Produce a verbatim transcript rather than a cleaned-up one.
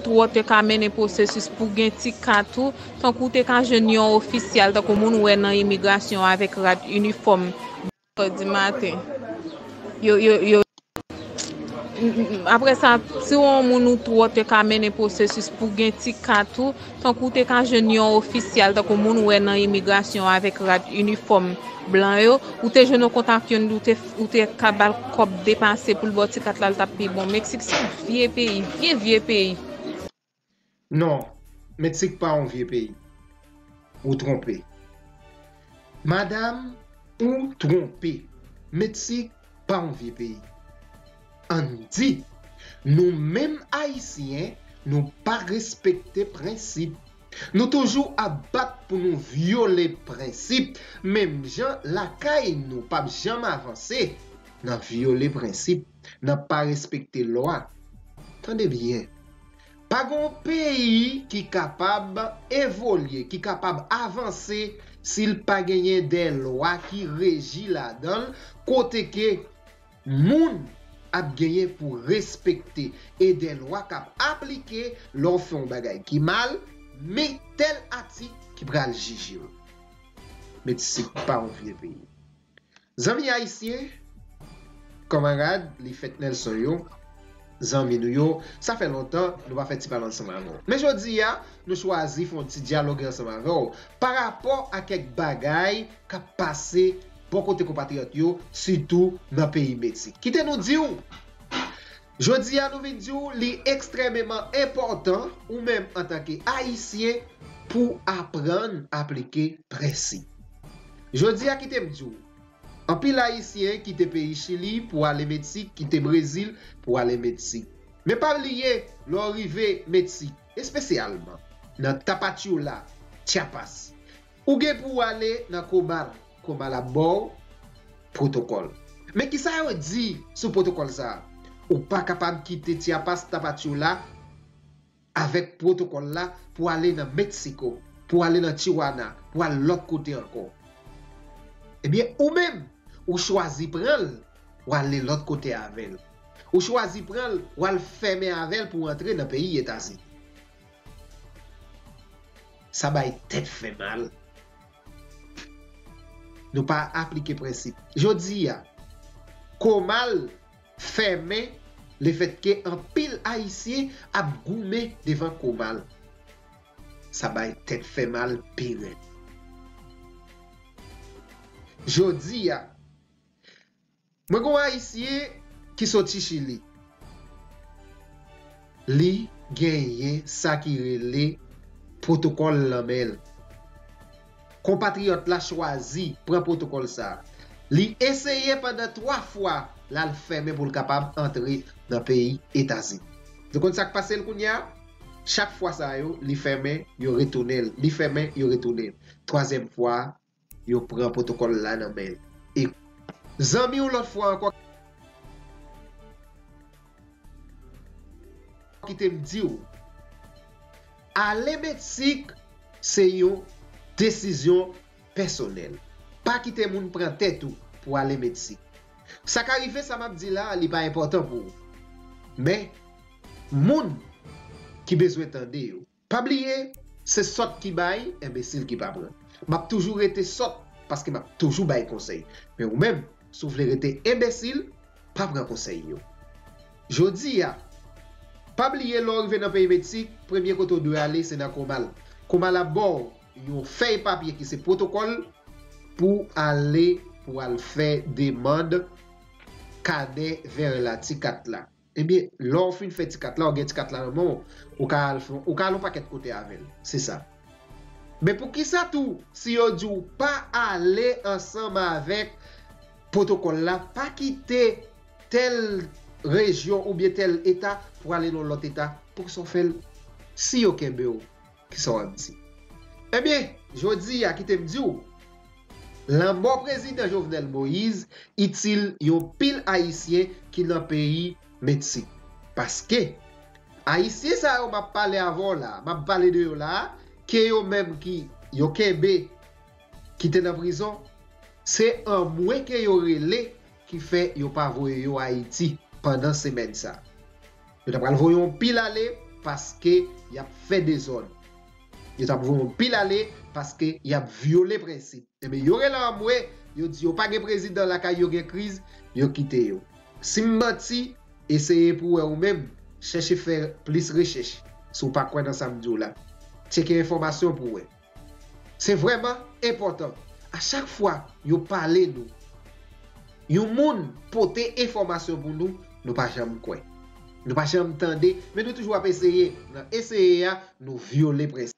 Twò te ka mennen pwosesis pou gen ti ka tou, tankou w te ka jwenn yon ofisyal, tankou moun ou wè nan imigrasyon avèk rad inifòm. Di maten. Yo, yo, yo. Apre sa, si w yon moun ou twò te ka mennen pwosesis pou gen ti ka tou, tankou w te ka jwenn yon ofisyal, tankou moun ou wè nan imigrasyon avèk rad inifòm blan yo, ou te jwenn yon kontak youn, ou te, ou te ka ba l kòb depase pou l ba w ti kat la, l t ap pi bon. Meksik se yon vye peyi, vye, vye peyi. Non, Meksik pa yon vye peyi. Ou twonpe. Madanm, ou twonpe. Meksik pa yon vye peyi. Ann di, nou menm Ayisyen, nou pa respekte prensip. Nou toujou ap bat pou nou vyole prensip, menm jan lakay nou p ap janm avanse nan vyole prensip, nan pa respekte lwa. Tande byen, pa gen yon peyi ki kapab evolye, ki kapab avanse si l pa genyen de lwa ki reji ladan l, kote ke moun ap genyen pou respekte e de lwa k ap aplike lè w fè yon bagay ki mal, men tèl atik ki pral jije w. Meksik pa yon vye peyi. Zanmi ayisyen, kanmarad li fèt Nelson yo, zanmi nou yo, sa fè lontan nou pa fè ti pale ansanm avè w. Men jodi a, nou chwazi fè yon ti dyaloge ansanm avè w pa rapò a kèk bagay k ap pase bò kote konpatriyòt yo, sitou nan peyi Meksik. Kite nou di w, jodi a nou vin di w li ekstrèmeman enpòtan, ou menm antanke Ayisyen, pou aprann aplike prensip. Jodi a kite m di w, anpil Ayisyen kite peyi Chili pou ale Meksik, kite Brezil pou ale Meksik. Men pa bliye, lè w rive Meksik, espesyalman nan Tapachula, Chiapas, ou gen pou w ale nan Comal. Comal ap ba w pwotokòl. Men kisa yo di sou pwotokòl sa a? Ou pa kapab kite Chiapas, Tapachula avèk pwotokòl la pou ale nan Meksiko, pou ale nan Tijuana, pou al lòt kote ankò. Ebyen, ou menm, ou chwazi pran l, w ale lòt kote avè l. Ou chwazi pran l, w al fèmen avè l pou w antre nan peyi Etazini. Sa bay tèt fè mal. Nou pa aplike prensip. Jodi a, Comal fèmen lefètke anpil Ayisyen ap goumen devan Comal. Sa bay tèt fè mal pi rèd. Jodi a, mwen gen yon Ayisyen ki soti Chili. Li genyen sa ki rele pwotokòl nan men l. Konpatriyòt la chwazi pran pwotokòl sa a. Li eseye pandan twa fwa l al fèmen pou l kapab antre nan peyi Etazini. Nou konn sa k pase l kounye a? Chak fwa sa yo, li fèmen, yo retounen l. Li fèmen, yo retounen l. Twazyèm fwa, yo pran pwotokòl la nan men l. E zanmi w lòt fwa ankò, kite m di w, ale Meksik se yon desizyon pèsonèl. Pa kite moun pran tèt ou pou ale Meksik. Sa ka rive, sa m ap di la a, li pa enpòtan pou ou. Men, moun ki bezwen tande yo, pa bliye, se sòt ki bay, enbesil ki pa pran. M ap toujou rete sòt, paske m ap toujou bay konsèy. Men ou menm, si w vle rete enbesil, pa pran konsèy yo. Jodi a, pa bliye lè w rive nan peyi Meksik, premye kote w dwe ale, se nan Comal. Comal ap ba w yon fèy papye ki se pwotokòl pou ale, pou al fè demann kadè vè la, ti kat la. Ebyen, lè w fin fè ti kat la, w gen ti kat la nan men w, ou ka al fè, ou ka al yon pakèt kote avè l. Se sa. Men poukisa tou, si yo di w pa ale ansanm avèk pwotokòl la, pa kite tèl rejyon oubyen tèl eta pou ale nan lòt eta, poukisa w fè l? Si yo kenbe w, kisa w ap di? Ebyen, jodi a, kite m di w, lanmò prezidan Jovenel Moïse itil yon pil Ayisyen ki nan peyi Meksik. Paske, Ayisyen sa yo m ap pale avè w la, m ap pale de yo la, ke yo menm ki yo kenbe, ki te nan prizon, se anmwe ke yo rele ki fè yo pa voye yo Ayiti pandan semèn sa. Yo ta pral voye yon pil ale, paske y ap fè dezòd. Yo t ap voye yon pil ale paske y ap vyole prensip. Ebyen, yo rele anmwe, yo di yo pa gen prezidan lakay yo, gen kriz, yo kite yo. Si m manti, eseye pou w wè ou menm, chèche fè plis rechèch si w pa kwè nan sa m di w la. Tcheke enfòmasyon pou w wè. Se vrèman enpòtan. A chak fwa yo pale nou, yon moun pote enfòmasyon pou nou, nou pa janm kwè. Nou pa janm tande, men nou toujou ap eseye. Nan eseye a, nou vyole prensip.